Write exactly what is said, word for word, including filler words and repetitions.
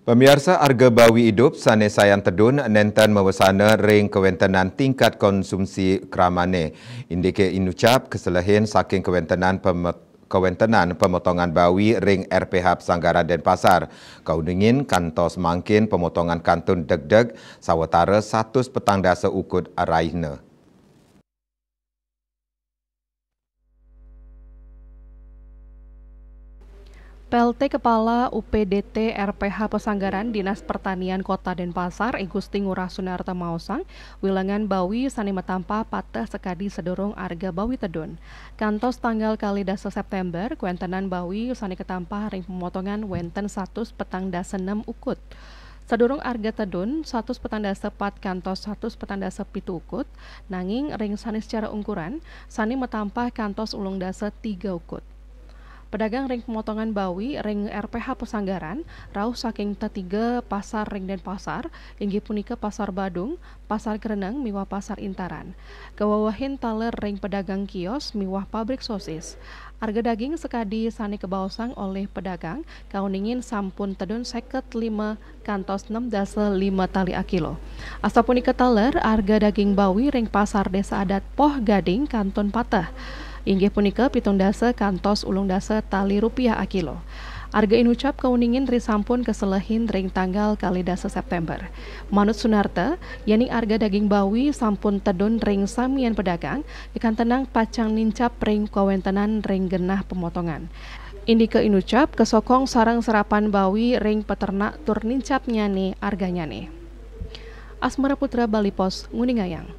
Pamiarsa, arga bawi idup sane sayan tedun nenten mawesana ring kawentenan tingkat konsumsi kramane. Indike inucap keselehin saking kawentenan peme-, kawentenan pemotongan bawi ring R P H Pesanggaran Denpasar. Kauningin kantos mangkin pemotongan kantun degdeg sawatara satus petang dasa ukud araihna. P L T Kepala U P D T R P H Pesanggaran Dinas Pertanian Kota Denpasar, I Gusti Ngurah Sunarta maosang, wilangan bawi sane matampah pateh sakadi sadurung arga bawi tedun. Kantos tanggal kalih dasa September, kawentenan bawi sane katampah ring pemotongan wenten satus petang dasa nem ukud. Sadurung arga tedun, satus petang dasa pat kantos satus petang dasa pitu ukud, nanging ring sane secara ungkuran, sane matampah kantos ulung dasa tiga ukud. Pedagang ring pemotongan bawi ring R P H Pesanggaran, rauh saking tetiga pasar ring Denpasar, inggih punika Pasar Badung, Pasar Greneng, miwah Pasar Intaran. Kawewehin taler ring pedagang kios miwah pabrik sosis. Arga daging sakadi sane kabaosang olih pedagang, kauningin sampun tedun seket lima kantos nem dasa lima tali akilo. Asapunika taler, arga daging bawi ring Pasar Desa Adat Poh Gading kantun pateh. Inggih punika pitung dasa kantos ulung dasa tali rupiah akilo. Arga inucap kauningin risampun kaselehin ring tanggal kalih dasa September. Manut Sunarta, yening arga daging bawi sampun tedun ring samian pedagang, ikantenang pacang nincap ring kawentenan ring genah pemotongan. Indike inucap kasokong sareng serapan bawi ring peternak tur nincapnyane arganyane. Asmara Putra, Bali Post, nguningayang.